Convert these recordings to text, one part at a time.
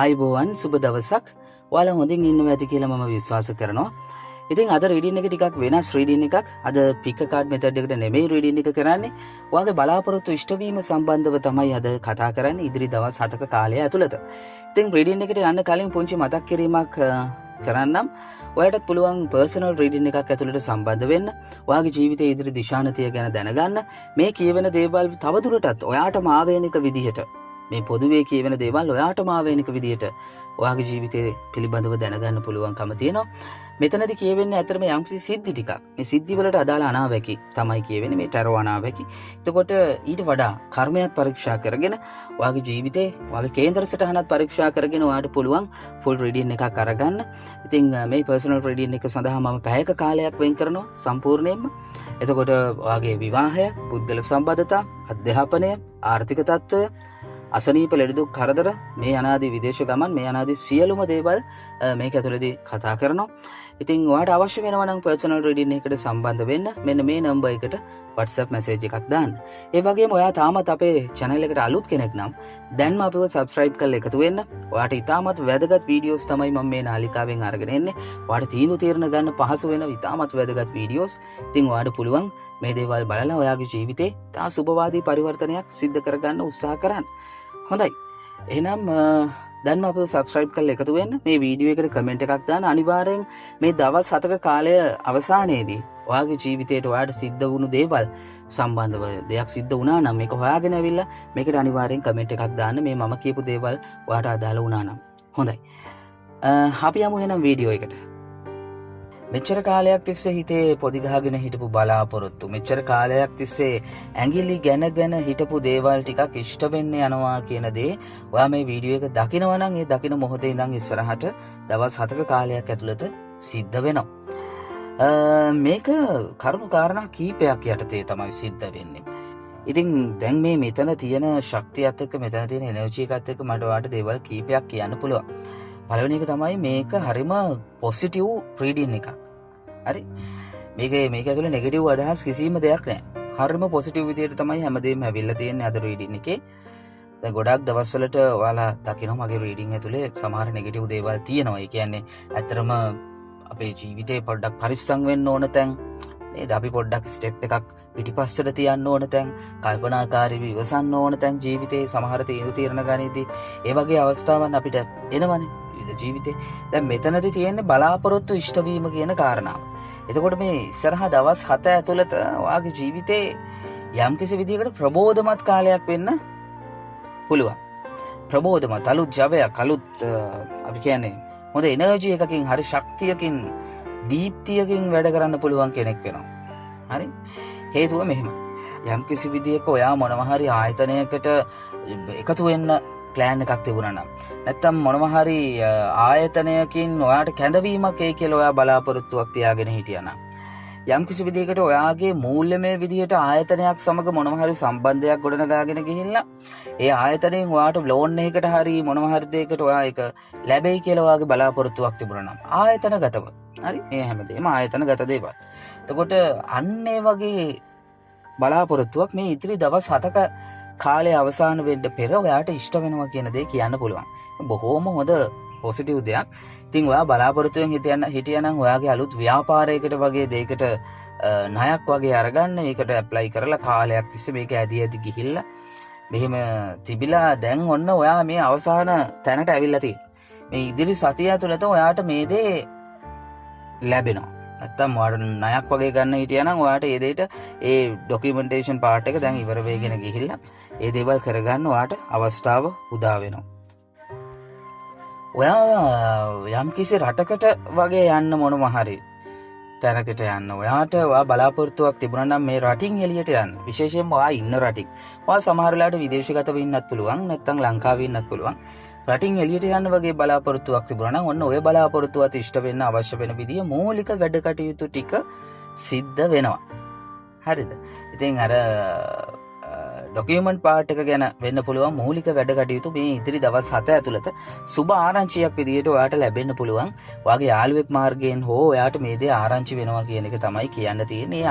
ආයුබෝවන්, සුබ දවසක්. ඔයාලා හොඳින් ඉන්නවා ඇති කියලා මම විශ්වාස කරනවා. ඉතින් අද රීඩින් එක ටිකක් වෙනස් රීඩින් එකක්. අද පික් කාඩ් මෙතඩ් එකට නෙමෙයි රීඩින් එක කරන්නේ. ඔයාගේ බලාපොරොත්තු ඉෂ්ටවීම සම්බන්ධව තමයි අද කතා කරන්නේ ඉදිරි දවස් 7ක කාලය ඇතුළත. ඉතින් රීඩින් එකට යන්න කලින් පුංචි මතක් කිරීමක් කරන්නම්. ඔයාටත් පුළුවන් පර්සනල් රීඩින් එකක් ඇතුළට සම්බන්ධ වෙන්න. ඔයාගේ ජීවිතයේ ඉදිරි දිශානතිය ගැන දැනගන්න. මේ කියවෙන දේවල් තවදුරටත් ඔයාටම ආවේනික විදිහට, මේ පොදුවේ කියවෙන දේවල් ඔයාටම ආවේනික විදිහට ඔයාගේ ජීවිතය පිළිබඳව දැනගන්න පුළුවන්කම තියෙනවා. මෙතනදි කියවෙන්නේ ඇත්තටම යම්කිසි සිද්ධි ටිකක්. මේ සිද්ධි වලට අදාළ අනාවැකි තමයි කියවෙන්නේ, මේ ටැරෝ අනාවැකි. එතකොට ඊට වඩා කර්මයක් පරීක්ෂා කරගෙන, ඔයාගේ ජීවිතේ ඔයාගේ කේන්දර සටහනත් පරීක්ෂා කරගෙන ඔයාට පුළුවන් ෆුල් රීඩින් එකක් අරගන්න. ඉතින් මේ පර්සනල් රීඩින් එක සඳහා මම පැයක කාලයක් වෙන් කරනවා සම්පූර්ණයෙන්ම. එතකොට ඔයාගේ විවාහය, පුද්ගල සම්බන්ධතා, අධ්‍යාපනය, ආර්ථික තත්ත්වය, අසනීප, ලෙඩදුක්, කරදර, මේ අනාදී විදේශ ගමන්, මේ අනාදී සියලුම දේවල් මේක ඇතුළතදී කතා කරනවා. ඉතින් ඔයාට අවශ්‍ය වෙනවා නම් පර්සනල් රීඩින් එකකට සම්බන්ධ වෙන්න, මෙන්න මේ නම්බර් එකට WhatsApp message එකක් දාන්න. ඒ වගේම ඔයා තාමත් අපේ channel එකට අලුත් කෙනෙක් නම් දැන්ම අපිව subscribe කරලා එකතු වෙන්න. ඔයාට ඉතාමත් වැදගත් වීඩියෝස් තමයි මම මේ නාලිකාවෙන් අරගෙන එන්නේ. ඔයාට තීන්දුව තීරණ ගන්න පහසු වෙන ඉතාමත් වැදගත් වීඩියෝස්. ඉතින් ඔයාට පුළුවන් මේ දේවල් බලලා ඔයාගේ ජීවිතේ ඉතා සුබවාදී පරිවර්තනයක් සිද්ධ කරගන්න උත්සාහ කරන්න. හොඳයි. එහෙනම් දැන්ම අපිව සබ්ස්ක්‍රයිබ් කරලා එකතු වෙන්න. මේ වීඩියෝ එකට කමෙන්ට් එකක් දාන්න. අනිවාර්යෙන් මේ දවස් 7ක කාලය අවසානයේදී ඔයාගේ ජීවිතේට ඔයාට සිද්ධ වුණු දේවල් සම්බන්ධව දෙයක් සිද්ධ වුණා නම්, මේක හොයාගෙන ඇවිල්ලා මේකට අනිවාර්යෙන් කමෙන්ට් එකක් දාන්න, මේ මම කියපු දේවල් ඔයාට අදාළ වුණා නම්. හොඳයි. අපි යමු එහෙනම් වීඩියෝ එකට. මෙච්චර කාලයක් තිස්සේ හිතේ පොඩි ගහගෙන හිටපු බලාපොරොත්තු, මෙච්චර කාලයක් තිස්සේ ඇඟිලි ගැන ගැන හිටපු දේවල් ටිකක් ඉෂ්ට වෙන්න යනවා කියන දේ ඔයා මේ වීඩියෝ එක දකිනවා නම්, ඒ දකින මොහොතේ ඉඳන් ඉස්සරහට දවස් 7ක කාලයක් ඇතුළත සිද්ධ වෙනවා. මේක කරුණු කාරණා කීපයක් යටතේ තමයි සිද්ධ වෙන්නේ. ඉතින් දැන් මේ මෙතන තියෙන ශක්තියත් එක්ක, මෙතන තියෙන එනර්ජි එකත් එක්ක මට ඔයාලට දේවල් කීපයක් කියන්න පුළුවන්. පළවෙනි එක තමයි මේක හරිම පොසිටිව් රීඩින් එකක්. හරි. මේක ඇතුලේ නෙගටිව් අදහස් කිසිම දෙයක් නෑ. හරිම පොසිටිව් විදියට තමයි හැමදේම ඇවිල්ලා තියෙන්නේ අද රීඩින් එකේ. දැන් ගොඩක් දවස්වලට ඔයාලා දකිනවා මගේ රීඩින් ඇතුලේ සමහර නෙගටිව් දේවල් තියෙනවා. ඒ කියන්නේ ඇත්තටම අපේ ජීවිතේ පොඩ්ඩක් පරිස්සම් වෙන්න ඕන තැන් නේද? අපි පොඩ්ඩක් ස්ටෙප් එකක් පිටිපස්සට තියන්න ඕන තැන්, කල්පනාකාරීව ඉවසන්න ඕන තැන්, ජීවිතේ සමහර තීන්දුව තීරණ ගනිද්දී ඒ වගේ අවස්ථාවන් අපිට එනවනේ විවිධ ජීවිතේ. දැන් මෙතනදී තියෙන්නේ බලාපොරොත්තු ඉෂ්ට වීම කියන කාරණාව. එතකොට මේ ඉස්සරහා දවස් 7 ඇතුළත ඔයාගේ ජීවිතේ යම්කිසි විදිහකට ප්‍රබෝධමත් කාලයක් වෙන්න පුළුවන්. ප්‍රබෝධමත් අලුත් ජවයක්, අලුත් අපි කියන්නේ හොඳ එනර්ජි එකකින්, හරි ශක්තියකින්, දීප්තියකින් වැඩ කරන්න පුළුවන් කෙනෙක් වෙනවා. හරි? හේතුව මෙහෙමයි. යම්කිසි විදිහක ඔයා මොනවා හරි ආයතනයකට එකතු වෙන්න ප්ලෑන් එකක් තිබුණා නම්, නැත්තම් මොනවා හරි ආයතනයකින් ඔයාට කැඳවීමක් එයි කියලා ඔයා බලාපොරොත්තුවක් තියාගෙන හිටියා නම්, යම්කිසි විදිහකට ඔයාගේ මූල්‍යමය විදිහට ආයතනයක් සමග මොනවා හරි සම්බන්ධයක් ගොඩනගාගෙන ගිහිල්ලා ඒ ආයතනයෙන් ඔයාට ලෝන් එකකට හරි මොනවා හරි දෙයකට ඔයා ඒක ලැබෙයි කියලා ඔයාගේ බලාපොරොත්තුවක් තිබුණා නම්, ආයතනගතව, හරි, මේ හැමදේම ආයතනගත දේවල්. එතකොට අන්න ඒ වගේ බලාපොරොත්තුවක් මේ ඉදිරි දවස් 7ක කාලය අවසාන වෙන්න පෙර ඔයාට ඉෂ්ට වෙනවා කියන දේ කියන්න පුළුවන්. බොහෝම හොඳ පොසිටිව් දෙයක්. ඉතින් ඔයා බලාපොරොත්තුවෙන් හිටියනම් ඔයාගේ අලුත් ව්‍යාපාරයකට වගේ දෙයකට ණයක් වගේ අරගන්න, ඒකට ඇප්ලයි කරලා කාලයක් තිස්සේ මේක ඇදි ඇදි ගිහිල්ලා මෙහෙම තිබිලා දැන් ඔන්න ඔයා මේ අවසාන තැනට ඇවිල්ලා තියෙනවා. මේ ඉදිරි සතිය ඇතුළත ඔයාට මේ දේ ලැබෙනවා. නැත්තම් ඔයාට ණයක් වගේ ගන්න හිටියනම් ඔයාට ඒ දෙයට ඒ ඩොකියුමන්ටේෂන් පාර්ට් එක දැන් ඉවර වෙගෙන ගිහිල්ලා ඒ දේවල් කරගන්න ඔයාට අවස්ථාව උදා වෙනවා. ඔයා යම්කිසි රටකට වගේ යන්න, මොනවා හරි තැනකට යන්න ඔයාට ඔයා බලාපොරොත්තුවක් තිබුණා නම් මේ රටින් එළියට යන්න, විශේෂයෙන්ම ඔයා ඉන්න රටින්, ඔයා සමහර වෙලාවට විදේශගතව ඉන්නත් පුළුවන්, නැත්නම් ලංකාවේ ඉන්නත් පුළුවන්, රටින් එළියට යන්න වගේ බලාපොරොත්තුවක් තිබුණා නම් ඔන්න ඔය බලාපොරොත්තුවත් ඉෂ්ට වෙන්න අවශ්‍ය වෙන විදිය මූලික වැඩ කටයුතු ටික සිද්ධ වෙනවා. හරිද? ඉතින් අර ඩොකියුමන්ට් පාර්ට් එක ගැන වෙන්න පුළුවන් මූලික වැඩ කටයුතු මේ ඉදිරි දවස් 7 ඇතුළත සුබ ආරංචියක් විදියට ඔයාට ලැබෙන්න පුළුවන්. ඔයාගේ යාළුවෙක් මාර්ගයෙන් හෝ ඔයාට මේ දේ ආරංචි වෙනවා කියන එක තමයි කියන්න තියෙන්නේ.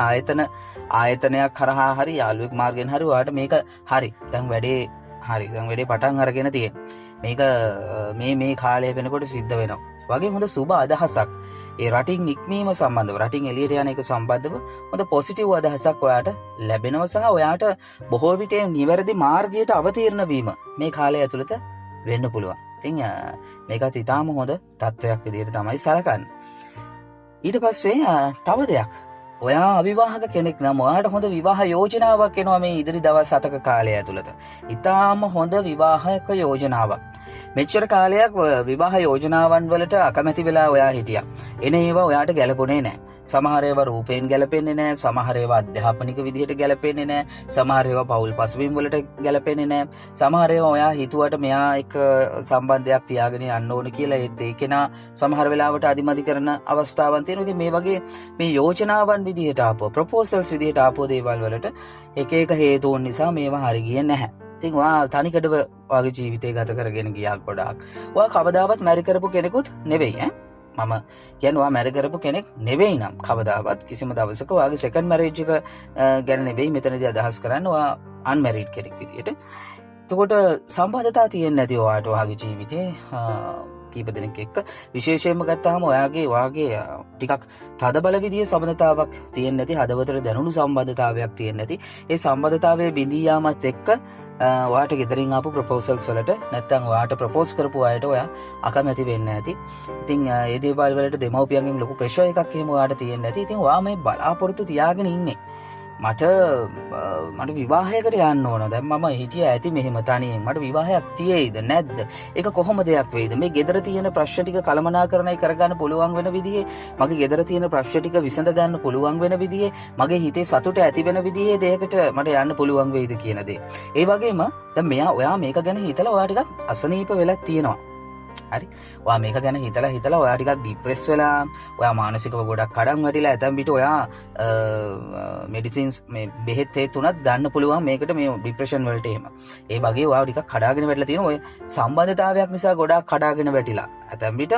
ආයතනයක් හරහා හරි යාළුවෙක් මාර්ගයෙන් හරි ඔයාට මේක හරි. දැන් වැඩේ හරි. දැන් වැඩේ පටන් අරගෙන තියෙන්නේ. මේක මේ කාලය වෙනකොට සිද්ධ වෙනවා. වගේ හොඳ සුබ අදහසක්. ඒ රටින් නික්මීම සම්බන්ධව, රටින් එළියට යන එක සම්බන්ධව හොඳ පොසිටිව් අදහසක් ඔයාට ලැබෙනවා සහ ඔයාට බොහෝ විට නිවැරදි මාර්ගයට අවතීර්ණ වීම මේ කාලය ඇතුළත වෙන්න පුළුවන්. ඉතින් මේකත් ඉතාම හොඳ තත්ත්වයක් විදිහට තමයි සලකන්නේ. ඊට පස්සේ තව දෙයක්. ඔයා අවිවාහක කෙනෙක් නම් ඔයාට හොඳ විවාහ යෝජනාවක් එනවා මේ ඉදිරි දවස් 7ක කාලය ඇතුළත. ඉතාම හොඳ විවාහක යෝජනාවක්. මෙච්චර කාලයක් විවාහ යෝජනාවන් වලට අකමැති වෙලා ඔයා හිටියා. එන ඒවා ඔයාට ගැලපුණේ නෑ. සමහර ඒවා රූපයෙන් ගැලපෙන්නේ නෑ, සමහර ඒවා අධ්‍යාපනික විදිහට ගැලපෙන්නේ නෑ, සමහර ඒවා පෞල් පසුබිම් වලට ගැලපෙන්නේ නෑ, සමහර ඒවා ඔයා හිතුවට මෙයා එක්ක සම්බන්ධයක් තියාගෙන යන්න ඕන කියලා ඒත් ඒ කෙනා සමහර වෙලාවට අදිමදි කරන අවස්ථාවන් තියෙනවා. ඉතින් මේ වගේ මේ යෝජනාවන් විදිහට ආපුව, ප්‍රොපෝසල්ස් විදිහට ආපුව දේවල් වලට එක එක හේතුන් නිසා මේවා හරි ගියේ නැහැ. ඉතින් ඔයා තනිකඩව ඔයාගේ ජීවිතය ගත කරගෙන ගියා ගොඩාක්. ඔයා කවදාවත් මැරි කරපු කෙනෙකුත් නෙවෙයි ඈ. මම කියන්නේ ඔයා මැරි කරපු කෙනෙක් නෙවෙයි නම් කවදාවත් කිසිම දවසක ඔයාගේ සෙකන්ඩ් මැරේජ් එක ගැන නෙවෙයි මෙතනදී අදහස් කරන්නේ, ඔයා අන්මැරිඩ් කෙනෙක් විදියට. එතකොට සම්බන්ධතා තියෙන්නේ නැති ඔයාට ඔයාගේ ජීවිතේ කීප දෙනෙක් එක්ක විශේෂයෙන්ම ගත්තාම ඔයාගේ ටිකක් තදබල විදියේ සම්බන්ධතාවක් තියෙන්නේ නැති, හදවතට දැනුණු සම්බන්ධතාවයක් තියෙන්නේ නැති, ඒ සම්බන්ධතාවයේ බිඳී යාමත් එක්ක ඔයාට ගෙදරින් ආපු ප්‍රොපෝසල්ස් වලට නැත්තම් ඔයාට ප්‍රොපෝස් කරපු අයට ඔයා අකමැති වෙන්න ඇති. ඉතින් ඒ දේවල් වලට දෙමව්පියන්ගෙන් ලොකු ප්‍රෙෂර් එකක් එහෙම ඔයාට තියෙන්න ඇති. ඉතින් ඔයා මේ බලාපොරොත්තු තියාගෙන ඉන්නේ මට විවාහයකට යන්න ඕන. දැන් මම හිටියා ඇති මෙහෙම තනියෙන්. මට විවාහයක් තියෙයිද නැද්ද? ඒක කොහොම දෙයක් වෙයිද? මේ ගෙදර තියෙන ප්‍රශ්න ටික කළමනාකරණය කරගන්න පුළුවන් වෙන විදිහේ, මගේ ගෙදර තියෙන ප්‍රශ්න ටික විසඳ ගන්න පුළුවන් වෙන විදිහේ, මගේ හිතේ සතුට ඇති වෙන විදිහේ දෙයකට මට යන්න පුළුවන් වෙයිද කියන දේ. ඒ වගේම දැන් ඔයා මේක ගැන හිතලා ඔයා ටිකක් අසනීප වෙලා තියෙනවා. හරි. ඔයා මේක ගැන හිතලා හිතලා ඔයා ටිකක් ඩිප්‍රෙස් වෙලා, ඔයා මානසිකව ගොඩක් කඩන් වැටිලා, ඇතැම් විට ඔයා මෙඩිසින්ස් මේ බෙහෙත් හේත් තුනත් ගන්න පුළුවන් මේකට, මේ ඩිප්‍රෙෂන් වලට එහෙම. ඒ වගේ ඔයා ටිකක් කඩාගෙන වැටිලා තියෙනවා. ඔය සම්බන්ධතාවයක් නිසා ගොඩාක් කඩාගෙන වැටිලා. ඇතැම් විට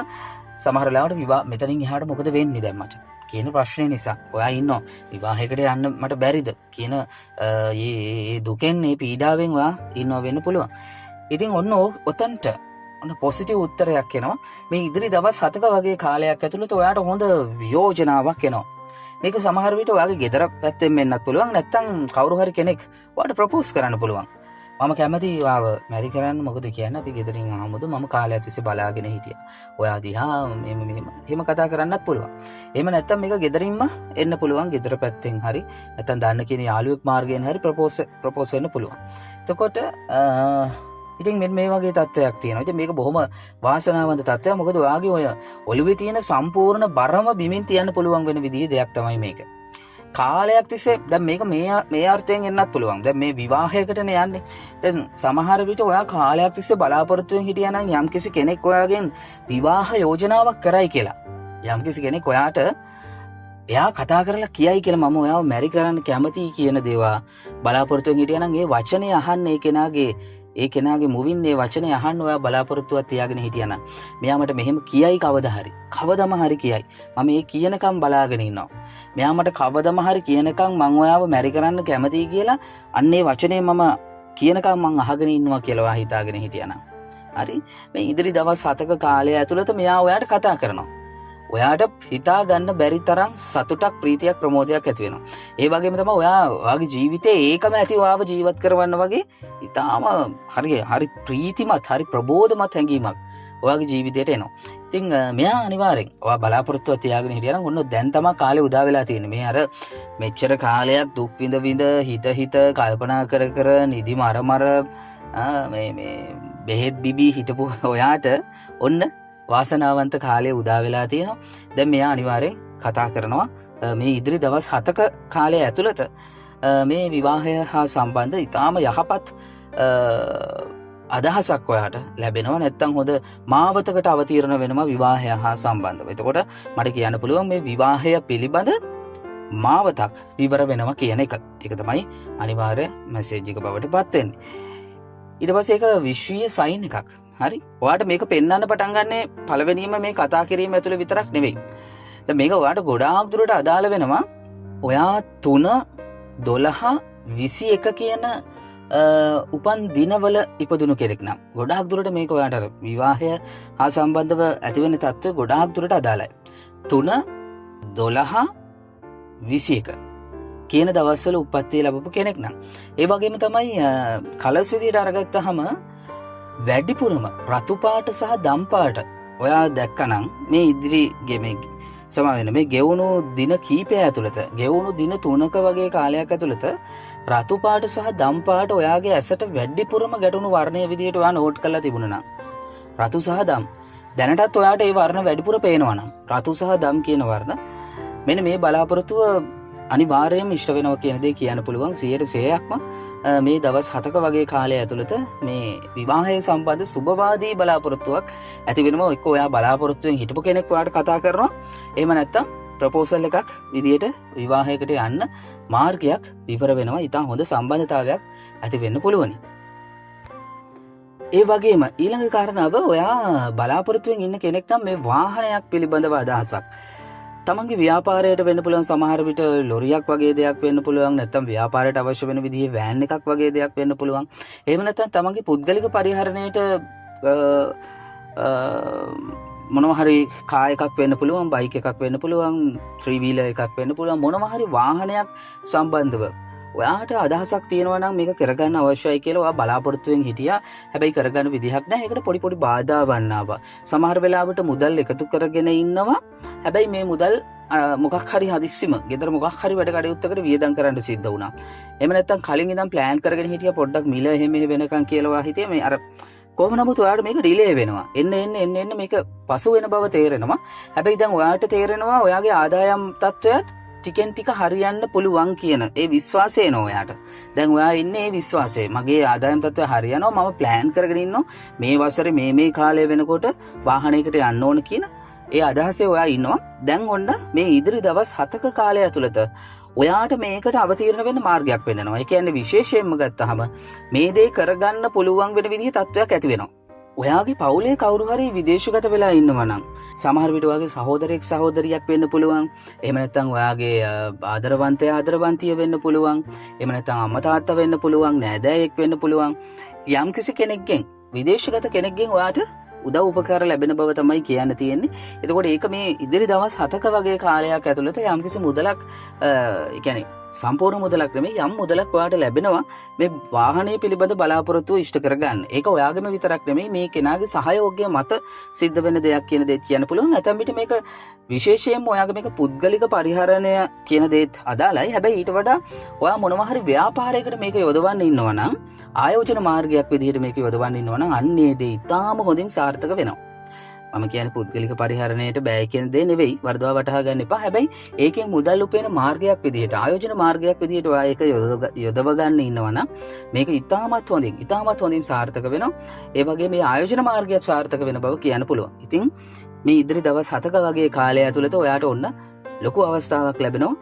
සමහර වෙලාවට මෙතනින් එහාට මොකද වෙන්නේ දැන් මට කියන ප්‍රශ්නේ නිසා ඔයා ඉන්නවා. විවාහයකට යන්න මට බැරිද කියන ඒ දුකෙන්, ඒ පීඩාවෙන් ඔයා ඉන්නවා වෙන්න පුළුවන්. ඉතින් ඔන්න ඔතනට ඔන්න පොසිටිව් උත්තරයක් එනවා. මේ ඉදිරි දවස් 7ක වගේ කාලයක් ඇතුළත ඔයාට හොඳ යෝජනාවක් එනවා. මේක සමහර විට ඔයාගේ ගෙදර පැත්තෙන් වෙන්නත් පුළුවන්, නැත්නම් කවුරු හරි කෙනෙක් ඔයාට ප්‍රොපෝස් කරන්න පුළුවන්. මම කැමති ඔයාව මැරි කරන්න, මොකද කියන්නේ අපි ගෙදරින් ආමුද, මම කාලයක් තිස්සේ බලාගෙන හිටියා. ඔයා දිහා මෙහෙම මෙහෙම එහෙම කතා කරන්නත් පුළුවන්. එහෙම නැත්නම් මේක ගෙදරින්ම එන්න පුළුවන්, ගෙදර පැත්තෙන් හරි නැත්නම් දන්න කියන යාළුවෙක් මාර්ගයෙන් හරි ප්‍රොපෝස් වෙන්න පුළුවන්. එතකොට ඉතින් මෙන්න මේ වගේ තත්ත්වයක් තියෙනවා. ඉතින් මේක බොහොම වාසනාවන්ත තත්ත්වයක්. මොකද ඔයාගේ ඔය ඔළුවේ තියෙන සම්පූර්ණ බරම බිමින් තියන්න පුළුවන් වෙන විදිහේ දෙයක් තමයි මේක. කාලයක් තිස්සේ දැන් මේක මේ අර්ථයෙන් එන්නත් පුළුවන්. දැන් මේ විවාහයකටනේ යන්නේ. දැන් සමහර විට ඔයා කාලයක් තිස්සේ බලාපොරොත්තුවෙන් හිටියා නම් යම්කිසි කෙනෙක් ඔයාගෙන් විවාහ යෝජනාවක් කරයි කියලා. යම්කිසි කෙනෙක් ඔයාට එයා කතා කරලා කියයි කියලා මම ඔයාව මැරි කරන්න කැමතියි කියන දේවා බලාපොරොත්තුවෙන් හිටියා නම් ඒ වචනේ අහන්න ඒ කෙනාගේ මුවින් ඒ වචනේ අහන්න ඔයා බලාපොරොත්තුවක් තියාගෙන හිටියා නම් මෙයා මට මෙහෙම කියයි කවදා හරි. කවදම හරි කියයි. මම මේ කියනකම් බලාගෙන ඉන්නවා. මෙයා මට කවදම හරි කියනකම් මං ඔයාව මැරි කරන්න කැමතියි කියලා අන්න ඒ වචනේ මම කියනකම් මං අහගෙන ඉන්නවා කියලා ඔයා හිතාගෙන හිටියා නම්. හරි. මේ ඉදිරි දවස් 7ක කාලය ඇතුළත මෙයා ඔයාට කතා කරනවා. ඔයාට හිතා ගන්න බැරි තරම් සතුටක්, ප්‍රීතියක්, ප්‍රමෝදයක් ඇති වෙනවා. ඒ වගේම තමයි ඔයාගේ ජීවිතේ ඒකම ඇති ඔයාව ජීවත් කරවන්න වගේ ඉතාම හරි ප්‍රීතිමත්, හරි ප්‍රබෝධමත් හැඟීමක් ඔයාගේ ජීවිතයට එනවා. ඉතින් මෙයා අනිවාර්යෙන් ඔයා බලාපොරොත්තුවක් තියාගෙන හිටියා නම් ඔන්න දැන් තමයි කාලේ උදා වෙලා තියෙන්නේ. මේ අර මෙච්චර කාලයක් දුක් විඳ විඳ හිත හිත කල්පනා කර කර නිදි මර මර, මේ බෙහෙත් බිබී හිටපු ඔයාට ඔන්න වාසනාවන්ත කාලය උදා වෙලා තියෙනවා. දැන් මෙයා අනිවාර්යෙන් කතා කරනවා. මේ ඉදිරි දවස් 7ක කාලය ඇතුළත මේ විවාහය හා සම්බන්ධ ඉතාම යහපත් අදහසක් ඔයාට ලැබෙනවා. නැත්තම් හොඳ මාවතකට අවතීර්ණ වෙනවා විවාහය හා සම්බන්ධව. එතකොට මට කියන්න පුළුවන් මේ විවාහය පිළිබඳ මාවතක් විවර වෙනවා කියන එක. ඒක තමයි අනිවාර්ය මැසේජ් එක බවට පත් වෙන්නේ. ඊට පස්සේ ඒක විශ්වීය සයින් එකක්. හරි. ඔයාට මේක පෙන්වන්න පටන් ගන්නේ පළවෙනියම මේ කතා කිරීම ඇතුළේ විතරක් නෙවෙයි. දැන් මේක ඔයාට ගොඩාක් දුරට අදාළ වෙනවා. ඔයා 3 12 21 කියන උපන් දිනවල ඉපදුණු කෙනෙක් නම් ගොඩාක් දුරට මේක ඔයාට අර විවාහය හා සම්බන්ධව ඇතිවෙන තත්ත්වය ගොඩාක් දුරට අදාළයි. 3 12 21 කියන දවස්වල උප්පත්තිය ලැබපු කෙනෙක් නම්. ඒ වගේම තමයි කලර්ස් විදියට අරගත්තාම වැඩිපුරම රතු පාට සහ දම් පාට ඔයා දැක්කනම් මේ ඉදිරි මේ සමා වෙන මේ ගෙවුණු දින කීපය ඇතුළත, ගෙවුණු දින 3ක වගේ කාලයක් ඇතුළත රතු පාට සහ දම් පාට ඔයාගේ ඇසට වැඩිපුරම ගැටුණු වර්ණය විදියට ඔයා නෝට් කරලා තිබුණා නම්, රතු සහ දම් දැනටත් ඔයාට ඒ වර්ණ වැඩිපුර පේනවා නම්, රතු සහ දම් කියන වර්ණ මෙන්න මේ බලාපොරොත්තුව අනිවාර්යයෙන්ම ඉෂ්ට වෙනවා කියන දේ කියන්න පුළුවන්. 100%ක්ම මේ දවස් 7ක වගේ කාලය ඇතුළත මේ විවාහය සම්බන්ධ සුබවාදී බලාපොරොත්තුවක් ඇති වෙනවා. එක්ක ඔයා බලාපොරොත්තුවෙන් හිටපු කෙනෙක් ඔයාට කතා කරනවා, එහෙම නැත්නම් ප්‍රපෝසල් එකක් විදියට විවාහයකට යන්න මාර්ගයක් විවර වෙනවා. ඉතා හොඳ සම්බන්ධතාවයක් ඇති වෙන්න පුළුවනි. ඒ වගේම ඊළඟ කාරණාව, ඔයා බලාපොරොත්තුවෙන් ඉන්න කෙනෙක් නම් මේ වාහනයක් පිළිබඳව අදහසක් තමන්ගේ ව්‍යාපාරයට වෙන්න පුළුවන්. සමහර විට ලොරියක් වගේ දෙයක් වෙන්න පුළුවන්, නැත්නම් ව්‍යාපාරයට අවශ්‍ය වෙන විදිහේ වෑන් එකක් වගේ දෙයක් වෙන්න පුළුවන්. එහෙම නැත්නම් තමන්ගේ පුද්ගලික පරිහරණයට මොනවා හරි කා එකක් වෙන්න පුළුවන්, බයික් එකක් වෙන්න පුළුවන්, ත්‍රී වීලර් එකක් වෙන්න පුළුවන්. මොනවා හරි වාහනයක් සම්බන්ධව ඔයාට අදහසක් තියෙනවා නම් මේක කරගන්න අවශ්‍යයි කියලා ඔයා බලාපොරොත්තුවෙන් හිටියා. හැබැයි කරගන්න විදිහක් නැහැ. ඒකට පොඩි පොඩි බාධාවන් ආවා. සමහර වෙලාවට මුදල් එකතු කරගෙන ඉන්නවා. හැබැයි මේ මුදල් මොකක් හරි හදිස්සිම ගෙදර මොකක් හරි වැඩ කටයුත්තකට වියදම් කරන්න සිද්ධ වුණා. එහෙම නැත්නම් කලින් ඉඳන් ප්ලෑන් කරගෙන හිටියා පොඩ්ඩක් මිල එහෙම එහෙ වෙනකන් කියලා ඔයා හිටියේ. මේ අර කොහොම නමුත් ඔයාට මේක ඩිලේ වෙනවා. එන්න එන්න එන්න එන්න මේක පසු වෙන බව තේරෙනවා. හැබැයි දැන් ඔයාට තේරෙනවා ඔයාගේ ආදායම් තත්ත්වයත් ටිකෙන් ටික හරියන්න පුළුවන් කියන ඒ විශ්වාසය එනවා ඔයාට. දැන් ඔයා ඉන්නේ ඒ විශ්වාසයේ. මගේ ආදායම් තත්ත්වය හරියනවා, මම ප්ලෑන් කරගෙන ඉන්නවා මේ වසරේ මේ කාලය වෙනකොට වාහනයකට යන්න ඕන කියන ඒ අදහසේ ඔයා ඉන්නවා. දැන් ඔන්න මේ ඉදිරි දවස් 7ක කාලය ඇතුළත ඔයාට මේකට අවතීර්ණ වෙන්න මාර්ගයක් වෙන්නනවා. ඒ කියන්නේ විශේෂයෙන්ම ගත්තහම මේ දේ කරගන්න පුළුවන් වෙන විදිහේ තත්ත්වයක් ඇති වෙනවා. ඔයාගේ පවුලේ කවුරු හරි විදේශගත වෙලා ඉන්නවා නම්, සමහර විට ඔයාගේ සහෝදරයෙක් සහෝදරියක් වෙන්න පුළුවන්. එහෙම නැත්නම් ඔයාගේ ආදරවන්තයා ආදරවන්තිය වෙන්න පුළුවන්. එහෙම නැත්නම් අම්මා තාත්තා වෙන්න පුළුවන්, නෑදෑයෙක් වෙන්න පුළුවන්. යම්කිසි කෙනෙක්ගෙන්, විදේශගත කෙනෙක්ගෙන් ඔයාට උදව් උපකාර ලැබෙන බව තමයි කියන්න තියෙන්නේ. එතකොට ඒක මේ ඉදිරි දවස් 7ක වගේ කාලයක් ඇතුළත යම්කිසි මුදලක්, ඒ කියන්නේ සම්පූර්ණ මුදලක් නෙමෙයි, යම් මුදලක් ඔයාට ලැබෙනවා මේ වාහනය පිළිබඳ බලාපොරොත්තුව ඉෂ්ට කරගන්න. ඒක ඔයාගේම විතරක් නෙමෙයි, මේ කෙනාගේ සහයෝගය මත සිද්ධ වෙන දෙයක් කියන දේත් කියන්න පුළුවන්. ඇතැම් විට මේක විශේෂයෙන්ම ඔයාගේ මේක පුද්ගලික පරිහරණය කියන දේත් අදාළයි. හැබැයි ඊට වඩා ඔයා මොනවා හරි ව්‍යාපාරයකට මේක යොදවන්න ඉන්නවා නම්, ආයෝජන මාර්ගයක් විදිහට මේක යොදවන්න ඉන්නවා නම්, අන්න ඒ දේ ඉතාම හොඳින් සාර්ථක වෙනවා. මම කියන්නේ පුද්ගලික පරිහරණයට බෑ කියන දේ නෙවෙයි, වරදවා වටහා ගන්න එපා. හැබැයි ඒකෙන් මුදල් උපයන මාර්ගයක් විදිහට, ආයෝජන මාර්ගයක් විදිහට ඔයා ඒක යොදව ගන්න ඉන්නවා නම් මේක ඉතාමත් හොඳින් සාර්ථක වෙනවා. ඒ වගේම මේ ආයෝජන මාර්ගයත් සාර්ථක වෙන බව කියන්න පුළුවන්. ඉතින් මේ ඉදිරි දවස් 7ක වගේ කාලය ඇතුළත ඔයාට ඔන්න ලොකු අවස්ථාවක් ලැබෙනවා.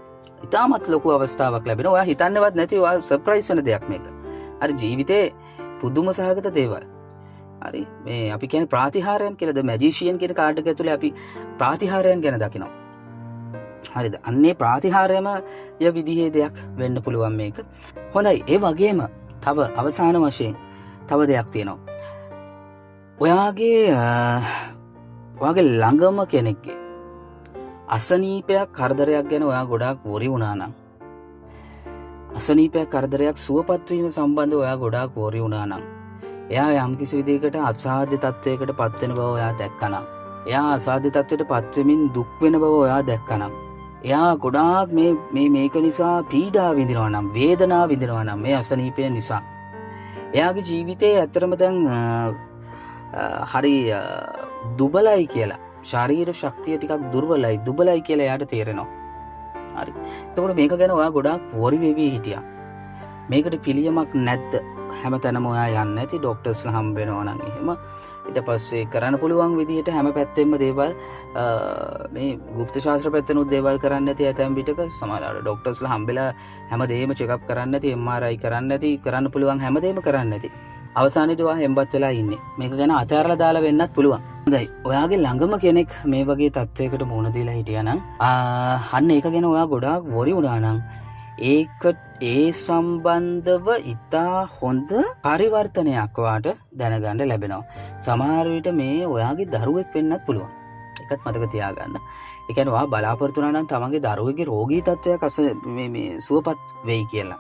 ඉතාමත් ලොකු අවස්ථාවක් ලැබෙනවා. ඔයා හිතන්නේවත් නැති ඔයා සර්ප්‍රයිස් වෙන දෙයක් මේක. හරි, ජීවිතේ පුදුම සහගත දේවල්. හරි, මේ අපි කියන්නේ ප්‍රාතිහාර්යයන් කියලාද, මැජිෂියන් කියන කාඩ් එක ඇතුලේ අපි ප්‍රාතිහාර්යයන් ගැන දකිනවා. හරිද? අන්නේ ප්‍රාතිහාර්යම ය විදිහේ දෙයක් වෙන්න පුළුවන් මේක. හොඳයි, ඒ වගේම තව අවසාන වශයෙන් තව දෙයක් තියෙනවා. ඔයාගේ ළඟම කෙනෙක්ගේ අසනීපයක් කරදරයක් ගැන ඔයා ගොඩාක් වොරි වුණා නම්, අසනීපයක් කරදරයක් සුවපත් වීම සම්බන්ධව ඔයා ගොඩාක් වොරි වුණා නම්, එයා යම්කිසි විදිහකට අසාධ්‍ය තත්වයකට පත් වෙන බව ඔයා දැක්කනම්, එයා අසාධ්‍ය තත්වයට පත් වෙමින් දුක් වෙන බව ඔයා දැක්කනම්, එයා ගොඩාක් මේක නිසා පීඩා විඳිනවා නම්, වේදනා විඳිනවා නම් මේ අසනීපය නිසා, එයාගේ ජීවිතේ ඇත්තටම දැන් හරි දුබලයි කියලා, ශාරීරික ශක්තිය ටිකක් දුර්වලයි, දුබලයි කියලා එයාට තේරෙනවා. හරි. එතකොට මේක ගැන ඔයා ගොඩාක් වොරි වෙවි හිටියා. මේකට පිළියමක් නැද්ද? හැමතැනම ඔයා යන්නේ නැති, ඩොක්ටර්ස්ලා හම්බ වෙනවා නම් එහෙම ඊට පස්සේ කරන්න පුළුවන් විදිහට හැම පැත්තෙම දේවල් මේ ගුප්ත ශාස්ත්‍ර පැත්තෙනුත් දේවල් කරන්න නැති, ඇතැම් විටක සමහරවිට ඩොක්ටර්ස්ලා හම්බෙලා හැමදේම චෙක් අප් කරන්න නැති, MRI කරන්න නැති, කරන්න පුළුවන් හැමදේම කරන්න නැති. අවසානයේදී ඔයා හෙම්බත් වෙලා ඉන්නේ. මේක ගැන අතහැරලා දාලා වෙන්නත් පුළුවන්. හොඳයි, ඔයාගේ ළඟම කෙනෙක් මේ වගේ තත්ත්වයකට මුහුණ දීලා හිටියා නම්, අන්න ඒක ගැන ඔයා ගොඩාක් වොරි වුණා නම්, ඒ සම්බන්ධව ඉතා හොඳ පරිවර්තනයක් ඔයාට දැනගන්න ලැබෙනවා. සමහර විට මේ ඔයාගේ දරුවෙක් වෙන්නත් පුළුවන්. ඒකත් මතක තියාගන්න. ඒ කියන්නේ ඔයා බලාපොරොත්තු වුණා නම් තමන්ගේ දරුවෙක්ගේ රෝගී තත්ත්වයක් අස මේ සුවපත් වෙයි කියලා.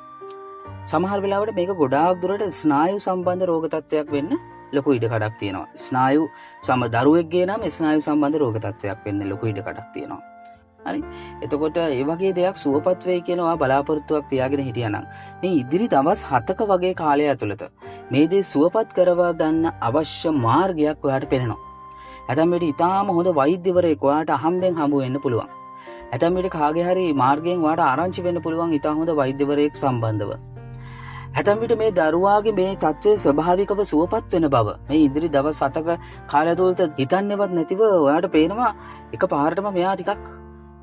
සමහර වෙලාවට මේක ගොඩාක් දුරට ස්නායු සම්බන්ධ රෝග තත්ත්වයක් වෙන්න ලොකු ඉඩ කඩක් තියෙනවා. ස්නායු සම දරුවෙක්ගේ නම් ස්නායු සම්බන්ධ රෝග තත්ත්වයක් වෙන්න ලොකු ඉඩ කඩක් තියෙනවා. හරි. එතකොට ඒ වගේ දෙයක් සුවපත් වෙයි කියන ඔයා බලාපොරොත්තුවක් තියාගෙන හිටියානම් මේ ඉදිරි දවස් 7ක වගේ කාලය ඇතුළත මේ දේ සුවපත් කරවා ගන්න අවශ්‍ය මාර්ගයක් ඔයාට පෙනෙනවා. ඇතැම් විට ඉතාම හොඳ වෛද්‍යවරයෙක් ඔයාට අහම්බෙන් හමු වෙන්න පුළුවන්. ඇතැම් විට කාගේ හරි මාර්ගයෙන් ඔයාට ආරංචි වෙන්න පුළුවන් ඉතා හොඳ වෛද්‍යවරයෙක් සම්බන්ධව. ඇතැම් විට මේ දරුවාගේ මේ තත්ත්වය ස්වභාවිකව සුවපත් වෙන බව මේ ඉදිරි දවස් 7ක කාලය ඇතුළත හිතන්නේවත් නැතිව ඔයාට පේනවා එක පාරටම මෙයා ටිකක්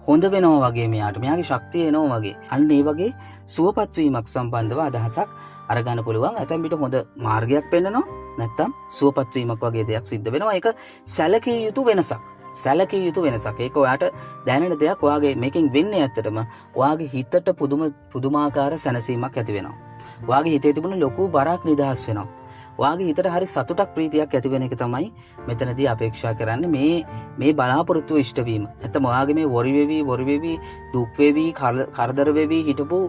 හොඳ වෙනවා වගේ, මෙයාගේ ශක්තිය එනවා වගේ. අන්න ඒ වගේ සුවපත් වීමක් සම්බන්ධව අදහසක් අරගන්න පුළුවන්. ඇතැම් විට හොඳ මාර්ගයක් පෙන්නනවා, නැත්තම් සුවපත් වීමක් වගේ දෙයක් සිද්ධ වෙනවා. ඒක සැලකිය යුතු වෙනසක්. සැලකිය යුතු වෙනසක්. ඒක ඔයාට දැනෙන දෙයක්. ඔයාගේ මේකෙන් වෙන්නේ ඇත්තටම ඔයාගේ හිතට පුදුමාකාර සැනසීමක් ඇති වෙනවා. ඔයාගේ හිතේ තිබුණ ලොකු බරක් නිදහස් වෙනවා. ඔයාගේ හිතට හරි සතුටක් ප්‍රීතියක් ඇති වෙන එක තමයි මෙතනදී අපේක්ෂා කරන්නේ. මේ බලාපොරොත්තුව ඉෂ්ට වීම. නැත්තම් ඔයාගේ මේ වොරි වෙවි, වොරි වෙවි, දුක් වෙවි, කරදර වෙවි හිටපු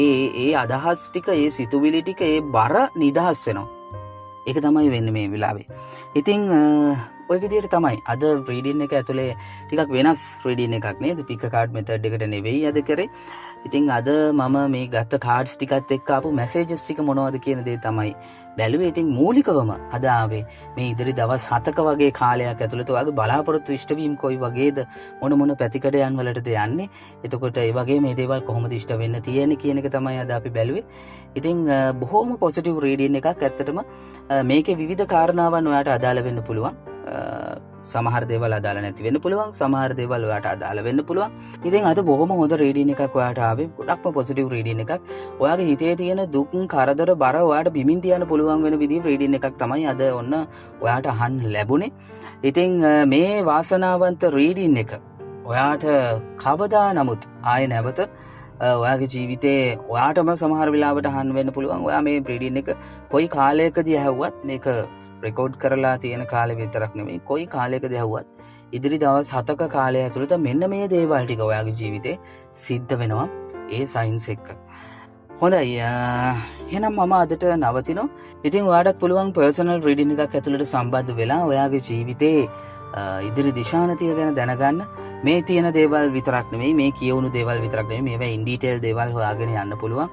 ඒ අදහස් ටික, ඒ සිතුවිලි ටික, ඒ බර නිදහස් වෙනවා. ඒක තමයි වෙන්නේ මේ වෙලාවේ. ඉතින් ඔය විදිහට තමයි අද රීඩින් එක ඇතුලේ ටිකක් වෙනස් රීඩින් එකක් නේද? පික් කාඩ් මෙතඩ් එකට නෙවෙයි අද කරේ. ඉතින් අද මම මේ ගත්ත කාඩ්ස් ටිකත් එක්ක ආපු මැසේජස් ටික මොනවද කියන දේ තමයි බැලුවේ. ඉතින් මූලිකවම අද ආවේ මේ ඉදිරි දවස් 7ක වගේ කාලයක් ඇතුළත ඔයාගේ බලාපොරොත්තු ඉෂ්ට වීම කොයි වගේද, මොන මොන පැතිකඩයන් වලටද යන්නේ, එතකොට ඒ වගේ මේ දේවල් කොහොමද ඉෂ්ට වෙන්න තියෙන්නේ කියන එක තමයි අද අපි බැලුවේ. ඉතින් බොහොම පොසිටිව් රීඩින් එකක් ඇත්තටම. මේකේ විවිධ කාරණාවන් ඔයාට අදාළ වෙන්න පුළුවන්. සමහර දේවල් අදාළ නැති වෙන්න පුළුවන්, සමහර දේවල් ඔයාට අදාළ වෙන්න පුළුවන්. ඉතින් අද බොහොම හොඳ රීඩින් එකක් ඔයාට ආවේ. ගොඩක්ම පොසිටිව් රීඩින් එකක්. ඔයාගේ හිතේ තියෙන දුක් කරදර බර ඔයාට බිමින් තියන්න පුළුවන් වෙන විදිහේ රීඩින් එකක් තමයි අද ඔන්න ඔයාට අහන්න ලැබුණේ. ඉතින් මේ වාසනාවන්ත රීඩින් එක ඔයාට කවදා නමුත් ආයෙ නැවත ඔයාගේ ජීවිතේ ඔයාටම සමහර වෙලාවට අහන්න වෙන්න පුළුවන්. ඔයා මේ රීඩින් එක කොයි කාලයකදී ඇහුවත්, මේක රෙකෝඩ් කරලා තියෙන කාලෙ විතරක් නෙමෙයි, කොයි කාලයකදී ඇහුවත් ඉදිරි දවස් 7ක කාලය ඇතුළත මෙන්න මේ දේවල් ටික ඔයාගේ ජීවිතේ සිද්ධ වෙනවා ඒ සයින්ස් එක්ක. හොඳයි, එහෙනම් මම අදට නවතිනවා. ඉතින් ඔයාටත් පුළුවන් පර්සනල් රීඩින් එකක් ඇතුළට සම්බන්ධ වෙලා ඔයාගේ ජීවිතේ ඉදිරි දිශානතිය ගැන දැනගන්න. මේ තියෙන දේවල් විතරක් නෙමෙයි, මේ කියවුණු දේවල් විතරක් නෙමෙයි, මේවා ඉන් ඩීටේල් දේවල් හොයාගෙන යන්න පුළුවන්.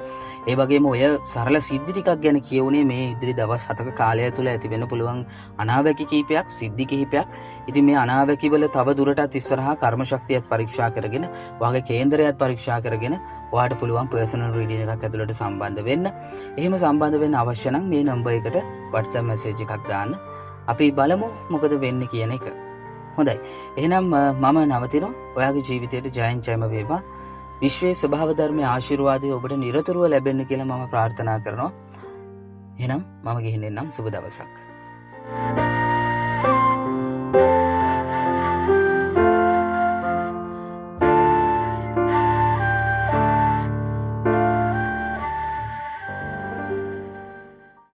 ඒ වගේම ඔය සරල සිද්ධි ටිකක් ගැන කියවුනේ මේ ඉදිරි දවස් 7ක කාලය තුළ ඇති වෙන්න පුළුවන් අනාවැකි කිහිපයක්, සිද්ධි කිහිපයක්. ඉතින් මේ අනාවැකි වල තව දුරටත් ඉස්සරහා කර්ම ශක්තියත් පරීක්ෂා කරගෙන, ඔයාගේ කේන්දරයත් පරීක්ෂා කරගෙන ඔයාට පුළුවන් පර්සනල් රීඩින් එකක් ඇතුළට සම්බන්ධ වෙන්න. එහෙම සම්බන්ධ වෙන්න අවශ්‍ය නම් මේ නම්බර් එකට WhatsApp message එකක් දාන්න. අපි බලමු මොකද වෙන්නේ කියන එක. හොඳයි. එහෙනම් මම නවතිනවා. ඔයාගේ ජීවිතයට ජයෙන් ජයම වේවා. විශ්වයේ ස්වභාව ධර්මයේ ආශිර්වාදය ඔබට නිරතුරුව ලැබෙන්න කියලා මම ප්‍රාර්ථනා කරනවා. එහෙනම් මම ගිහින් එන්නම්. සුබ දවසක්.